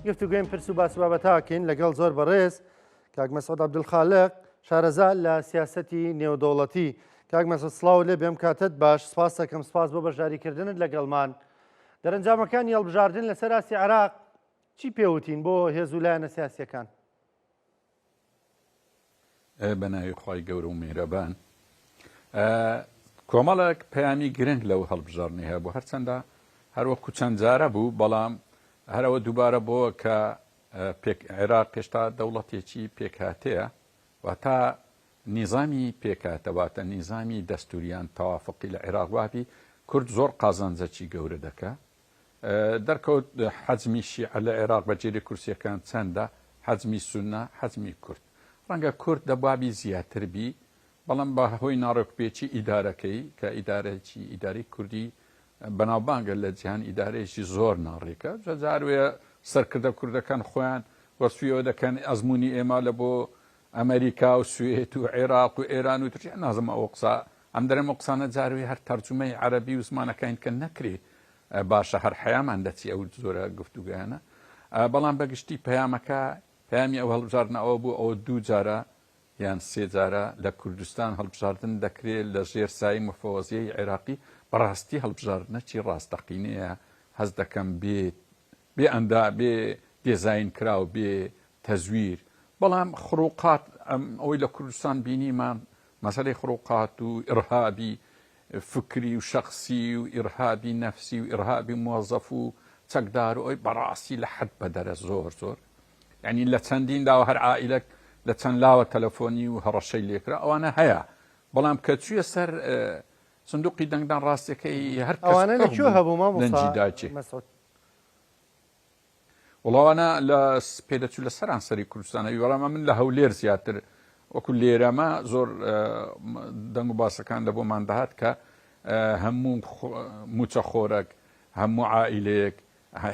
گفتوگۆیم پرس و باس و بابەتاکەین لەگەڵ زۆر بەڕێز کاک مەسعود عەبدولخالق شارەزا لە سیاسەتی نێودەوڵەتی. کاک مەسعود سڵاو لێ بێم کاتت باش سپاس دەکەم سپاس بۆ بەشداریکردنت لەگەڵمان. دەرەنجامەکانی هەڵبژاردن لەسەر ئاستی عێراق چی پێوتین بۆ هێز و لایەنە سیاسیەکان؟ بە ناوی خوای گەورە و میهرەبان. کۆمەڵێک پەیامی گرنگ لەو هەڵبژاردنەی هەبوو هەرچەندە هەروەکو چەند جارە بوو بەڵام هەرەوە دووبارە بۆ کە پێک عێراق هێشتا دەوڵەتێکی پێکهاتەیە واتا نیزامی پێکهاتە واتە نیزامی دەستوریان تەوافقی لە عێراق وابی کورد زۆر قازانجەکی گەورە دەکا دەرکەوت حەجمی شیعە لە عێراق بە جێری کورسیەکان چەندە حەجمی سونە حەجمی کورد ڕەنگە کورد دەبوابی زیاتر بی بەڵام بە هۆی ناڕێکوپێکی ئیدارەکەی کە ئیدارەیەکی ئیدارەی کوردی بەناوبانگە لە جیهان ئیدارەیەکی زۆر ناڕێکە جا جاروەیە سەرکردە کوردەکان خۆیان وەسفی ئەوە دەکەن ئەزموونی ئێمە لە بۆ ئەمریکا و سوێت و عێراق و ئێران و ترکیا نازم ئەو قسە ئەم دەرێم ئەو قسانە جاروێ هەر تەرجومەی عەرەبی و زمانەکانی کە نەکرێ باشە هەر حەیامان دەچی ئەو زۆرە گفتوگۆیانە بەڵام بەگشتی پەیامەکە پەیامی ئەو هەڵبژاردنە ئەوە بوو ئەوە دوو جارە یان سێ جارە لە کوردستان هەڵبژاردن دەکرێ لە ژێر سایەی مفەوەزیەی عێراقی، بەڕاستی هەڵبژاردنەکی ڕاستەقینەیە هەست دەکەم بێ بێ ئەندا بێ دێزاین کراو بێ تەزویر بەڵام خڕوقات ئەم ئەوەی لە کوردستان بینیمان مەسەلەی خڕوقات و ئیڕهابی فکری و شەخسی و ئیڕهابی نەفسی و ئیڕهابی موەزەف و چەکدار و ئەوی بەڕاستی لە حەد بەدەرە زۆر زۆر یانی لە چەندین لاوە هەر عائیلەک لە چەند لاوە تەلەفۆنی و هەڕەشەی لێکرا ئەوانە هەیە بەڵام کە چویە سەر سندوقی دەنگدان ڕاستەکەی هەر کەس ئەوانە لە پڕ کوێ بوو هەبوو مامۆستا دەنگی داچێ. مەسعود؟ وڵاوانە لە پێدەچوو لە سەرانسەری کوردستان هەبی بەڵام من لە هەولێر زیاتر وەکو لێرەمە زۆر دەنگ و باسەکان لە بۆمان دەهات کە هەموو موچەخۆرەک هەموو عائیلەیەک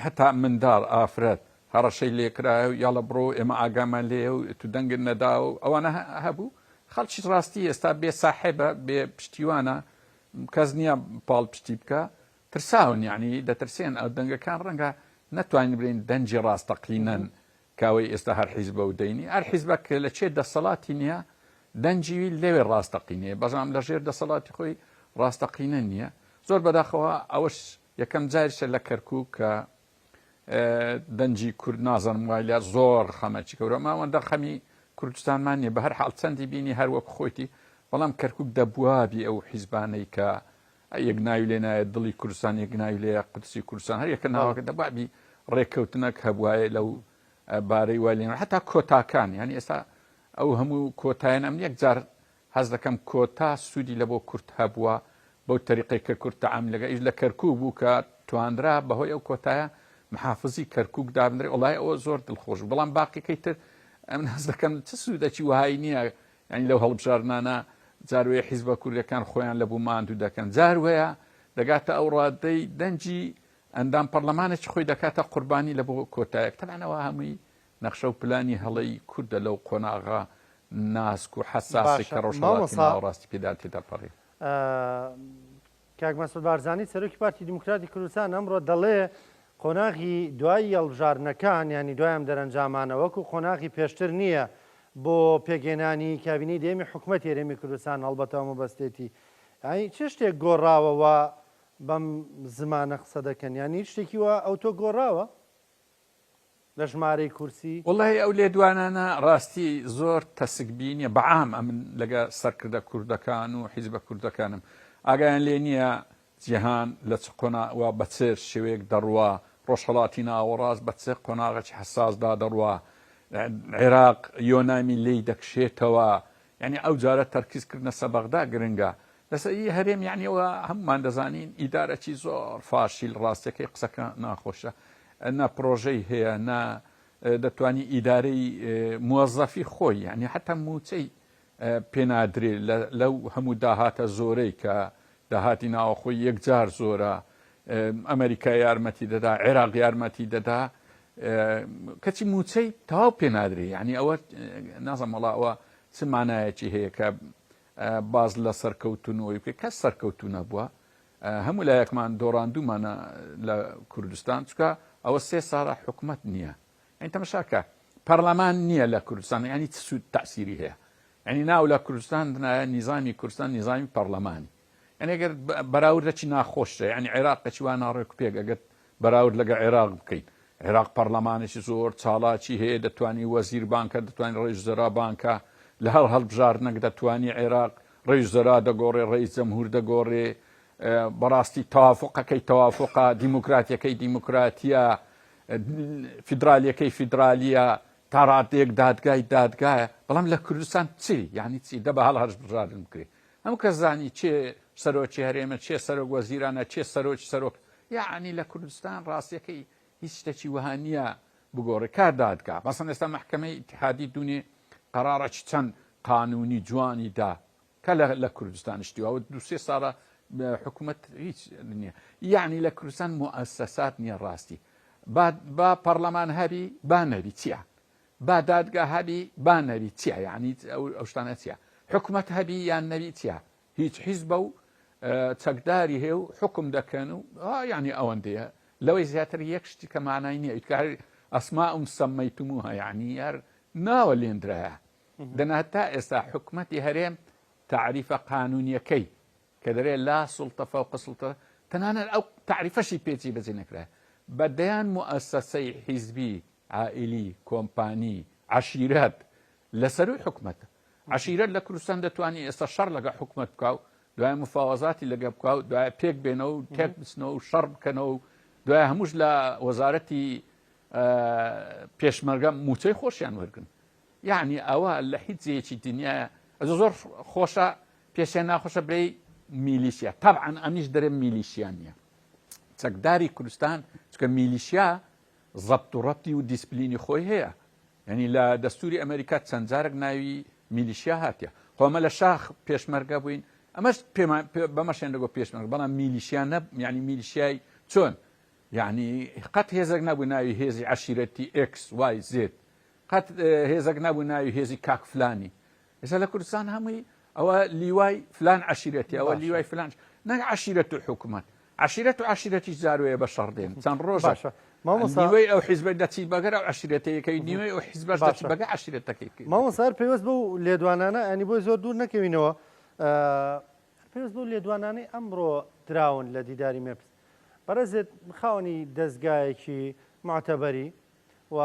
هەتا منداڵ ئافرەت هەڕەشەی لێکرایە و یاڵە بڕۆ ئێمە ئاگامان لێیە و تو دەنگت نەدا و ئەوانە هەبوو خەڵکی ڕاستی ئێستا بێ ساحێبە بێ پشتیوانە کەس نییە پاڵ پشتی بکە ترساون یعنی دەترسێن ئەو دەنگەکان ڕەنگە نەتوانین بلێن دەنگی ڕاستەقینەن کاوەی ئێستا هەر حیزبە و دەینی هەر حیزبە کە لە چێ دەسەڵاتی نییە دەنگی وی لەوێ ڕاستەقینەیە بەڵام لە ژێر دەسەڵاتی خۆی ڕاستەقینە نییە زۆر بەداخەوە ئەوەش یەکەم جاریشە لە کەرکوک کە دەنگی کورد نازانم وای لە زۆر خەمەکی گەورە ماوەندە خەمی کوردستانمان نییە بە هەر حاڵ چەندی بینی هەر وەک خۆیتی بەڵام کەرکک دەبوابی ئەو حیزبانەی کە یەک ناوی لێ نایە دڵی کوردستان یەک ناوی لێ قودسی کوردستان هەر یەکە ناوەکە دەبابی ڕێککەوتنەک هەبواە لەو بارەی وای لێ حتا کۆتاکان یعنی ئێستا ئەو هەموو کۆتایەن ئەم یەک جار هەست دەکەم کۆتا سوودی لە بۆ کورد هەبووە بەو تەریقەی کە کورد تەعاملی لەگەڵ ئیش لە کەرکوک بوو کە توانرا بەهۆی ئەو کۆتایە محافزی کەرکوک دابنرێ وەڵای ئەوە زۆر دڵخۆش بوو بەڵام باقیەکەی تر ئەمن هەست دەکەم چ سوودەکی وەهای نییە یانی لەو هەڵبژاردنانە جار وەیە حیزبە کوردەکان خۆیان لە بوو ماندوو دەکەن جار وەیە دەگاتە ئەو ڕادەی دەنگی ئەندام پەرلەمانێکی خۆی دەکاتە قوربانی لە بۆ کۆتایەک تەبعەن ئەوە هەمووی نەخشە و پلانی هەڵەی کوردە لەو قۆناغە ناسک و حەساسەی باشە کە ڕۆژهەڵاتی مامۆستا ناوەڕاستی پێدا تێدەپەڕێ. کاک مەسعود بارزانی سەرۆکی پارتی دیموکراتی کوردستان ئەمڕۆ دەڵێ قۆناغی دوایی هەڵبژاردنەکان یانی دوای ئەم دەرەنجامانە وەکو قۆناغی پێشتر نییە بۆ پێکهێنانی کابینەی دەیەمی حکومەتی هەرێمی کوردستان هەڵبەتە ئەو مەبەستێتی یانی چ شتێک گۆڕاوە وا بەم زمانە قسە دەکەن یانی هیچ شتێکی وا ئەوتۆ گۆڕاوە؟ لە ژمارەی کورسی؟ وەڵاهی ئەو لێدوانانە ڕاستی زۆر تەسک بینیە بە عام ئەمن لەگە سەرکردە کوردەکان و حیزبە کوردەکانم ئاگایان لێ نییە جیهان لە چ قۆنا و بە چ شێوەیەک دەڕوا ڕۆژهەڵاتی ناوەڕاست بە چ قۆناغێکی حەساسدا دەڕوا عێراق یۆنامی لێی دەکشێتەوە یانی ئەو جارە تەرکیز کردنە سە بەغدا گرنگە لەسەر ئی هەرێم یانی ئەوە هەموومان دەزانین ئیدارەکی زۆر فاشیل ڕاستەکەی قسەکە ناخۆشە نە پرۆژەی هەیە نە دەتوانی ئیدارەی موەزەفی خۆی یعنی حتا موچەی پێنادرێ لەو هەموو داهاتە زۆرەی کە داهاتی ناوەخۆی یەکجار زۆرە ئەمریکا یارمەتی دەدا عێراق یارمەتی دەدا کەچی موچەی تەواو پێنادرێ یعنی ئەوە نازم وڵا ئەوە چ مانایەکی هەیە کە باز لە سەرکەوتونەوەی بکەی کەس سەرکەوتو نەبووە هەموو لایەکمان دۆڕاندومانە لە کوردستان چکە ئەوە سێ ساڵە حکومت نییە. یعنی تەمەشاکە پەرلەمان نییە لە کوردستان یعنی چ سوود تاسیری هەیە یعنی ناو لە کوردستان دنایە نیزامی کوردستان نیزامی پەرلەمانی یعنی ئەگەر بەراوردەکی ناخۆشە یعنی عێراقەکی وا ناڕێک پێک ئەگەر بەراورد لەگە عێراق بکەین عێراق پەرلەمانێکی زۆر چاڵاکی هەیە دەتوانی وەزیر بانکە دەتوانانی ڕێژ زەرا بانکە لە هەر هەڵبژاردنەک دەتوانی عێراق ڕێژ زەرا دەگۆڕێ ڕێی جەمهور دەگۆڕێ بەڕاستی تەوافقەکەی تەوافقە دیموکراتیەکەی دیموکراتیە فیدرالیەکەی فیدرالیە تا ڕادەیەک دادگای دادگایە بەڵام لە کوردستان چی یعنی چی دە بە هەڵ هەرژبژاردن بکرێ هەموو کەس زانی چێ سەرۆکی هەرێمە چێ سەرۆک وەزیرانە چێ سەرۆکی سەرۆک یعنی لە کوردستان ڕاستیەکەی هیچ شتێکی وەها نییە بگۆڕێ کار دادگا مەسەن ئێستا مەحکەمەی ئیتحادی دونێ قەرارەکی چەند قانونی جوانی دا کە لە لە کوردستان شتی وا دوو سێ ساڵە حکوومەت هیچ نییە یعنی لە کوردستان موئەسەسات نییە ڕاستی با با پەرلەمان هەبی با نەبی چییە با دادگا هەبی با نەبی چییە یعنی ئەو شتانە چییە حکومەت هەبی یان نەبی چییە هیچ حیزبە و چەکداری هەیە و حکم دەکەن و یعنی ئەوەندەیە لەوەی زیاتر یەک شتی کە مانای نییە ئیتکار ئەسما ئەم سەمەیتموها یعنی هەر ناوە لێندرایە دەنا تا ئێستا حکومەتی هەرێم تەعریفە قانونیەکەی کە دەرێ لا سوڵتە فەوق سوڵتە تەنانەت ئەو تەعریفەشی پێ جێبەجێ نەکرایە بە دەیان موئەسەسەی حیزبی عائیلی کۆمپانی عەشیرەت لە سەروی حکومەتە عەشیرەت لە کوردستان دەتوانی ئێستا شەڕ لەگە حکومەت بکا و دوای مفاوەزاتی لەگە بکا و دوای پێک بێنەوە و تێک بچنەوە و شەڕ بکەنەوە و دوای هەمووش لە وەزارەتی پێشمەرگە موچەی خۆشیان وەرگن یەعنی ئەوە لە هیچ جێیەکی دنیایە ئەزە زۆر خۆشە پێشیان ناخۆشە برێی میلیشیا تەبعەن ئەمیش دەرێ میلیشیا نییە چەکداری کوردستان چکە میلیشیا زەبت و ڕەبتی و دیسپلینی خۆی هەیە یعنی لە دەستوری ئەمریکا چەند جارێک ناوی میلیشیا هاتیە خۆ ئەمە لە شاخ پێشمەرگە بووین ئەمەش پێمان بەمەشیان دەگۆ پێشمەرگە بەڵام میلیشیا نە یعنی میلیشیای چۆن یعنی قەت هێزێک نەبوو ناوی هێزی عەشیرەتی ئێکس وای زێد قەت هێزەک نەبوو ناوی هێزی کاک فلانی ئێستا لە کوردستان هەمووی ئەوە لیوای فلان عەشیرەتی ئەوە لیوای فلان نەک عەشیرەت و حکومەت عەشیرەت و عەشیرەتیش جاروەیە بە شەڕ دێن چەند ڕۆژە باشە مامۆستا نیوەی ئەو حیزبە دەچی بەگەر ئەو عەشیرەتەیەکەی نیوەی ئەو حیزبەش دەچی باشە بەگە عەشیرەتەکەی مامۆستا هەر پەیوەست بەو لێدوانانە ئەنی بۆی زۆر دوور نەکەوینەوە هەر پەیوەست بەو لێدوانانەی ئەمڕۆ دراون لە دیداری مێپس بەڕێزت خاوەنی دەزگایەکی موعتەبەری و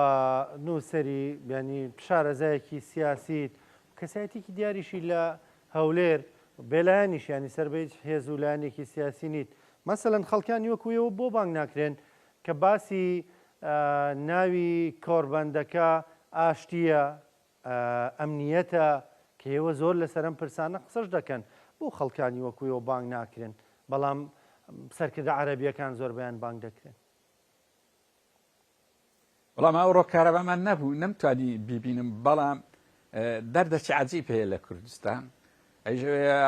نووسەری یانی شارەزایەکی سیاسیت و کەسایەتیکی دیاریشی لە هەولێر بێلایەنیش ینی سەر بە هیچ هێز و لایەنێکی سیاسی نیت مەسەلەن خەڵکانی وەکو ئێوە بۆ بانگ ناکرێن کە باسی ناوی کۆربەندەکە ئاشتییە ئەمنیەتە کە ئێوە زۆر لەسەر ئەم پرسانە قسەش دەکەن بۆ خەڵکانی وەکو ئێوە بانگ ناکرێن بەڵام سەرکردە عەرەبیەکان زۆربەیان بانگ دەکرێن؟ وەڵام ئەوڕۆ کارەبامان نەبوو نەمتوانی بیبینم بەڵام دەردەکی عجیب هەیە لە کوردستان ئەیژەوەیە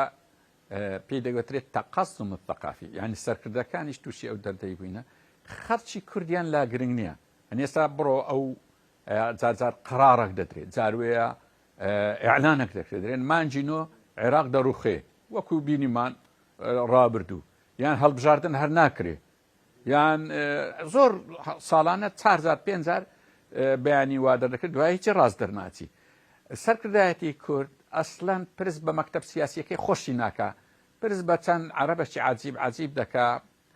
پێی دەگوترێت تەقەسم الثقافی یعنی سەرکردەکانیش تووشی ئەو دەردەی بووینە خەرچی کوردیان لا گرنگ نییە ئەنی ئێستا بڕۆ ئەو جارجار قرارێک دەدرێت جاروەیە ئیعلانێک دەکرێت درێن مانگی نۆ عێراق دەڕوخێ وەکو بینیمان ڕابردوو یان هەڵبژاردن هەر ناکرێ یان زۆر ساڵانە چار جار پێنج جار بەیانی وا دەردەکرد دوای هیچی ڕاست دەرناچی سەرکردایەتی کورد ئەسلەن پرس بە مەکتب سیاسیەکەی خۆشی ناکا پرس بە چەند عەرەبەکی عجیب عجیب دەکا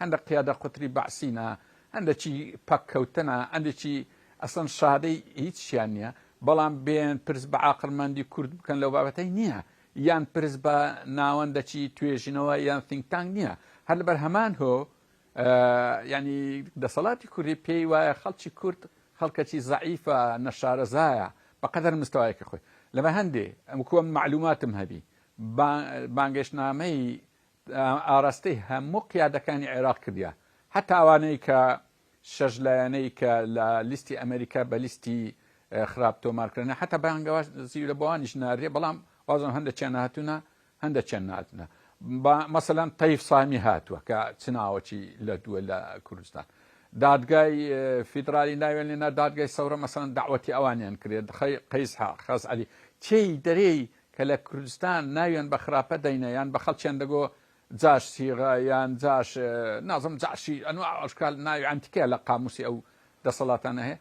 هەندە قیادە قوتری بەعسینە هەندێکی پەککەوتنە هەندێکی ئەسڵەن شادەی هیچیان نییە بەڵام بێن پرس بە عاقڵمەندی کورد بکەن لەو بابەتەی نییە یان پرس بە ناوەندەکی توێژینەوە یان think tank نییە هەر لەبەر هەمان هۆ یعنی دەسەڵاتی کوردی پێی وایە خەڵکی کورد خەڵکەکی زەعیفە نەشارەزایە بەقەدەر مستەوایەکی خۆی لەمە هەندێ ئەم کووە معلوماتم هەبی بانگێشتنامەی ئاراستەی هەموو قیادەکانی عێراق کردیا هەتا ئەوانەی کە شەش لایەنەی کە لە لیستی ئەمریکا بە لیستی خراپ تۆمار کرانە حتا بانگەوازی لە بۆوانیش ناردێ بەڵام وازم هەندێکیان هاتوونە هەندێکیان ناتنە مەسەلەن تەیف سامی هاتووە کە چناوەکی لە دووە لە کوردستان دادگای فیدرالی ناوێن لێنا دادگای سەورە مەسەلەن داوەتی ئەوانیان کرێت قەیس خەز عەلی چێی دەرێی کە لە کوردستان ناویان بە خراپە دەینە یان بە خەڵکیان دەگۆ جاش سیغە یان جاش نازم جاشی ئەنواع ئەشکال ناوی عەنتیکەیە لە قاموسی ئەو دەسەڵاتانە هەیە.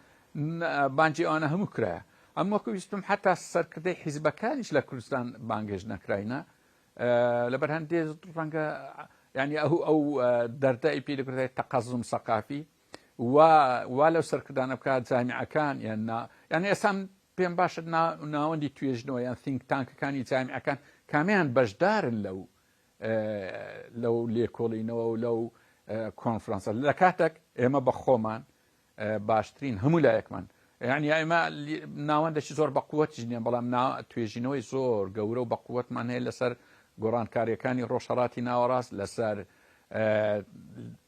بانگی ئەوانە هەموو کرایە. ئەم وەکو ویستم حتا سەرکردەی حیزبەکانیش لە کوردستان بانگهێشت نەکراینە لەبەر هەندێ ڕەنگە یعنی ئەو ئەو دەردە ئی پێی دەگوترێت تەقەزم سەقافی وا وا لەو سەرکردانە بکات جامیعەکان یان نا یعنی ئێستا پێم باشە ناوەندی توێژنەوە یان think tank ەکانی جامیعەکان کامیان بەشدارن لەو لەو لێکۆڵینەوە و لەو کۆنفرانسە لە کاتێک ئێمە بە خۆمان باشترین هەموو لایەکمان یعنی ئێمە ناوەندێکی زۆر بەقوەتیش نییە بەڵام توێژینەوەی زۆر گەورە و بەقوەتمان هەیە لەسەر گۆڕانکاریەکانی ڕۆژهەڵاتی ناوەڕاست لەسەر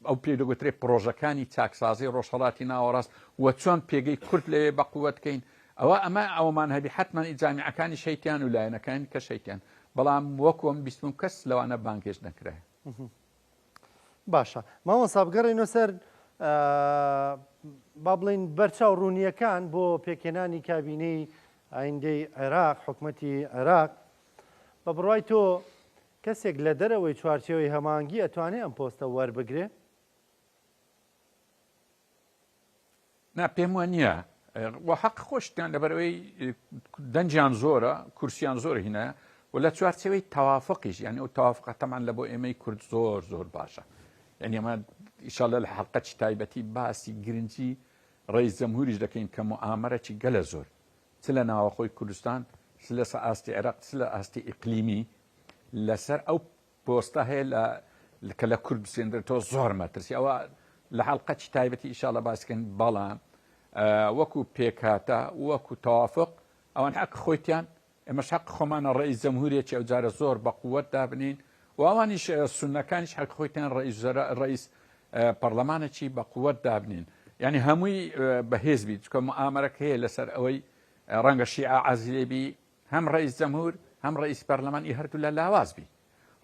ئەو پێی دەگوترێت پرۆژەکانی چاکسازی ڕۆژهەڵاتی ناوەڕاست و چۆن پێگەی کورد لەوێ بەقوەت کەین ئەوە ئەمە ئەومان هەبی حتمما جامیعەکانی شەیتیان و لایەنەکانی کە شەیتیان بەڵام وەکوم بیستم کەس لەوانە بانگهێشت نەکرایە. باشە مامۆستا بگەڕێینەوە سەر با بڵین بەرچاو ڕوونیەکان بۆ پێکهێنانی کابینەی ئایندەی عێراق حکومەتی عێراق بە بڕای تۆ کەسێک لە دەرەوەی چوارچێوەی هەمانگی ئەتوانێ ئەم پۆستە وەربگرێ؟ نا پێم وە نییە و حەق خۆشتیان لەبەرەوەی دەنگیان زۆرە کورسیان زۆر هینە و لە چوارچێوەی تەوافقیش یعنی ئەو تەوافقە تەمان لە بۆ ئێمەی کورد زۆر زۆر باشە یعنی ئەمە ئیشاڵە لە حەڵقەکی تایبەتی باسی گرنگی ڕئیس جەمهوریش دەکەین کە موئامەرەکی گەلە زۆر چ لە ناوەخۆی کوردستان چ لەسەر ئاستی عێراق چ لە ئاستی ئیقلیمی لەسەر ئەو پۆستە هەیە لە کە لە کورد بسێندرێتەوە زۆر مەترسی ئەوە لە حەڵقەکی تایبەتی ئیشاڵە باسکەن بەڵام وەکو پێکهاتە وەکو تەوافق ئەوان حەق خۆیتیان ئێمەش حەق خۆمانە ڕئیس جەمهوریەکی ئەو جارە زۆر بە قووەت دابنین و ئەوانیش سوننەکانیش حەق خۆیتیان ڕئیس ڕئیس پەرلەمانێکی بە قووەت دابنین یعنی هەمووی بەهێز بیت چکە مؤامرەک هەیە لەسەر ئەوەی ڕەنگە شیعە عەزیلێ بی هەم ڕئیس جەمهور هەم ڕئیس پەرلەمان ئی هەردوولا لاواز بی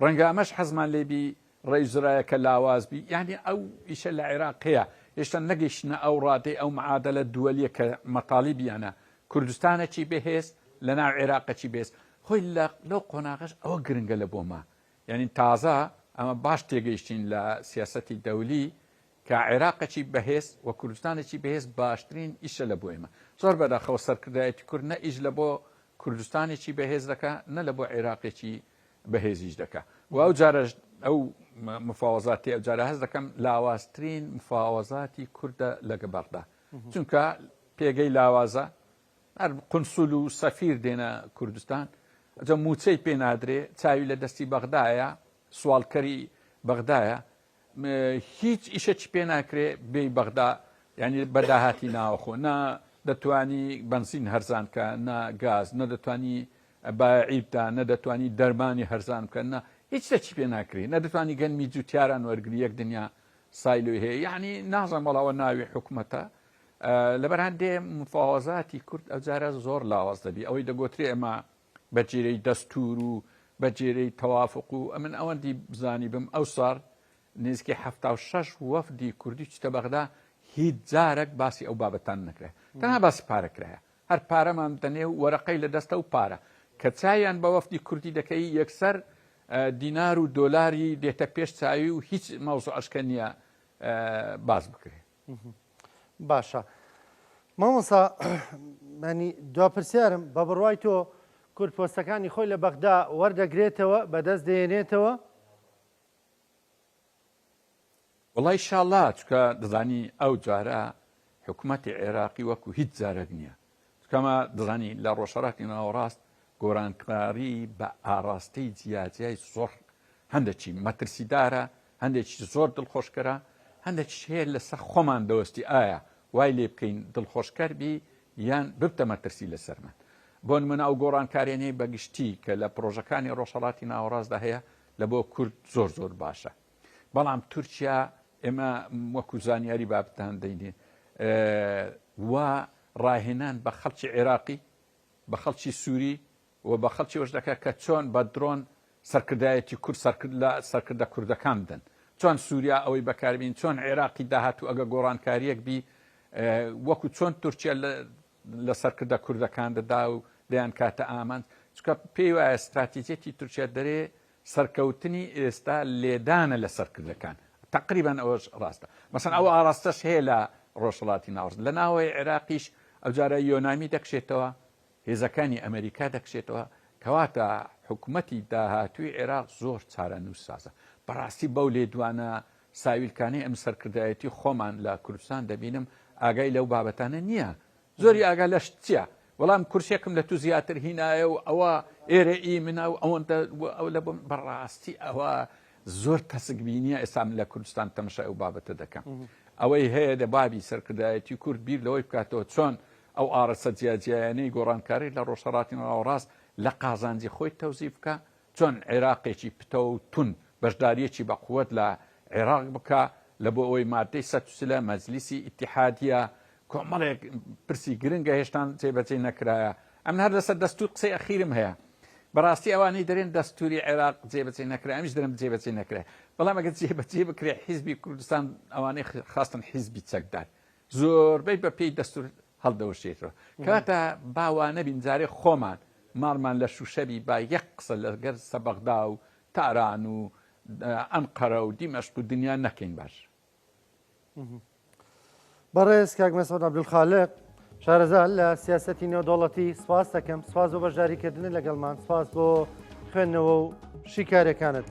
ڕەنگە ئەمەش حەزمان لێ بی ڕئیس وزرایەکە لاواز بی یانی ئەو ئیشە لە عێراق هەیە هێشتا نەگەیشتنە ئەو ڕادەی ئەو معادەلە دووەلیە کە مەتالیبیانە کوردستانەکی بەهێز لە ناو عێراقەکی بێز خۆی لە لەو قۆناغەش ئەوە گرنگە لە بۆما یعنی تازە ئەمە باش تێگەیشتین لە سیاسەتی دەولی کە عێراقێکی بەهێز و کوردستانێکی بەهێز باشترین ئیشە لە بۆ ئێمە. زۆر بەداخەوە سەرکردایەتی کورد نە ئیش لە بۆ کوردستانێکی بەهێز دەکا نە لە بۆ عێراقێکی بەهێزیش دەکا و ئەو جارەش ئەو مفاوەزاتی ئەو جارە هەست دەکەم لاوازترین مفاوەزاتی کوردە لەگە بەغدا چونکە پێگەی لاوازە هەر قونسول و سەفیر دێنە کوردستان ئەجا موچەی پێ نادرێ چاوی لە دەستی بەغدایە سواڵکەری بەغدایە هیچ ئیشەکی پێ ناکرێ بێی بەغدا یعنی بە داهاتی ناوەخۆ نە دەتوانی بەنزین هەرزان کە نە گاز نە دەتوانی بایعی بدا نە دەتوانی دەرمانی هەرزان بکە نە هیچ شتێکی پێ ناکرێ نە دەتوانی گەنمی جوتیاران وەرگری یەک دنیا سایلۆی هەیە یعنی نازانم وەڵاوە ناوی حکومەتە لەبەر هەندێ مفاوەزاتی کورد ئەوجارە زۆر لاواز دەبی ئەوەی دەگۆترێ ئەمە بە جێرەی دەستوور و بە جێرەی تەوافق و ئەمن ئەوەندی بزانیبم ئەوساڕ نزیکەی 76 وەفدی کوردی چتە بەغدا هیچ جارێک باسی ئەو بابەتان نەکرا تەنها باسی پارە کرایە هەر پارەمان بدەنێ و وەرەقەی لە دەستە و پارە کە چاویان بە وەفدی کوردی دەکەی یەکسەر دینار و دۆلاری دێتە پێش چاوی و هیچ مەوزوعەشکە نییە باس بکرێ. باشە مامۆسا ینی دوا پرسیارم بە بڕوای تۆ کورد پۆستەکانی خۆی لە بەغدا وەردەگرێتەوە بەدەست دێنێتەوە؟ وڵی شاڵا چکە دەزانی ئەو جارە حکوومەتی عێراقی وەکو هیچ جارێک نییە چکەمە دەزانی لە ڕۆژهەڵاتی ناوەڕاست گۆرانکاری بە ئاڕاستەی جیاجیای زۆر هەندێکی مەترسیدارە، هەندێکی زۆر دڵخۆشکەرە، هەندێکیش هەیە لەسەر خۆمان دەوەستی ئایا وای لێ بکەین دڵخۆشکەر بی یان ببتە مەترسی لەسەرمان. بۆ نمونە ئەو گۆڕانکاریانەی بە گشتی کە لە پڕۆژەکانی ڕۆژهەڵاتی ناوەڕاستدا هەیە لە بۆ کورد زۆر زۆر باشە. بەڵام تورکیا ئێمە وەکو زانیاری بابتان دەینێ وا ڕاهێنان بە خەڵکی عێراقی بە خەڵکی سووری و بە خەڵکی ئەوش دەکات کە چۆن بە درۆن سەرکردایەتی کورد سەرکرد لە سەرکردە کوردەکان بدەن چۆن سووریا ئەوەی بەکاربین چۆن عێراقی داهاتوو ئەگە گۆڕانکاریەک بی وەکو چۆن تورکیا لە سەرکردە کوردەکان دەدا و دەیان کاتە ئامانج چکە پێی وایە استراتیجیەتی تورکیا دەرێ سەرکەوتنی ئێستا لێدانە لە سەرکردەکان تقریبان ئەوەش ڕاستە مەسەن ئەو ئاراستەش هەیە لە ڕۆژهەڵاتی ناوەڕاست. لە ناوەوەی عێراقیش ئەوجارە یۆنامی دەکشێتەوە، هێزەکانی ئەمەریکا دەکشێتەوە، کەواتە حکومەتی داهاتووی عێراق زۆر چارەنووسسازە. بەڕاستی بەو لێدوانە ساویلکانەی ئەم سەرکردایەتی خۆمان لە کوردستان دەبینم ئاگای لەو بابەتانە نییە. زۆری ئاگا لە شت چییە؟ وەڵام کورسیەکم لە تو زیاتر هینایە و ئەوە ئێرە ئی منە و ئەوەندە ئەو لە بۆ بەڕاستی ئەوە زۆر تەسک بینیە ئێستا من لە کوردستان تەمەشای ئەو بابەتە دەکەم. ئەوەی هەیە دە بابی سەرکردایەتی کورد بیر لەوەی بکاتەوە چۆن ئەو ئاڕستە جیاجیایانەی گۆڕانکاری لە ڕۆژهەڵاتی ناوەڕاست لە قازانجی خۆی تەوزیف بکا، چۆن عێراقێکی پتەو و توند بەشدارییەکی بە قوەت لە عێراق بکا لە بۆ ئەوەی ماددەی 140 مەجلیسی ئیتیحادیە کۆمەڵێک پرسی گرنگە هێشتان جێبەجێ نەکرایە. ئەمن هەر لەسەر دەستوور قسەی ئەخیرم هەیە. بەڕاستی ئەوانەی دەرێن دەستووری عێراق جێبەجێ نەکرا ئەمیش دەرێن جێبەجێ نەکرا. بەڵام ئەگەر جێبەجێ بکرێ حیزبی کوردستان ئەوانەی خواستن حیزبی چەکدار زۆربەی بە پێی دەستور هەڵدەوەشێتەوە کەواتە با وا نەبین جارێ خۆمان ماڵمان لە شوشەبی با یەک قسە لەگەر سەبەغدا و تاران و ئەنقەرە و دیمەشق و دنیا نەکەین باش. بەڕێز کاک مەسعود عەبدولخالق شارەزا لە سیاسەتی نێودەوڵەتی سپاس دەکەم سپاس بۆ بەشداریکردنت لەگەڵمان سپاس بۆ خوێندنەوە و شیکارەکانت.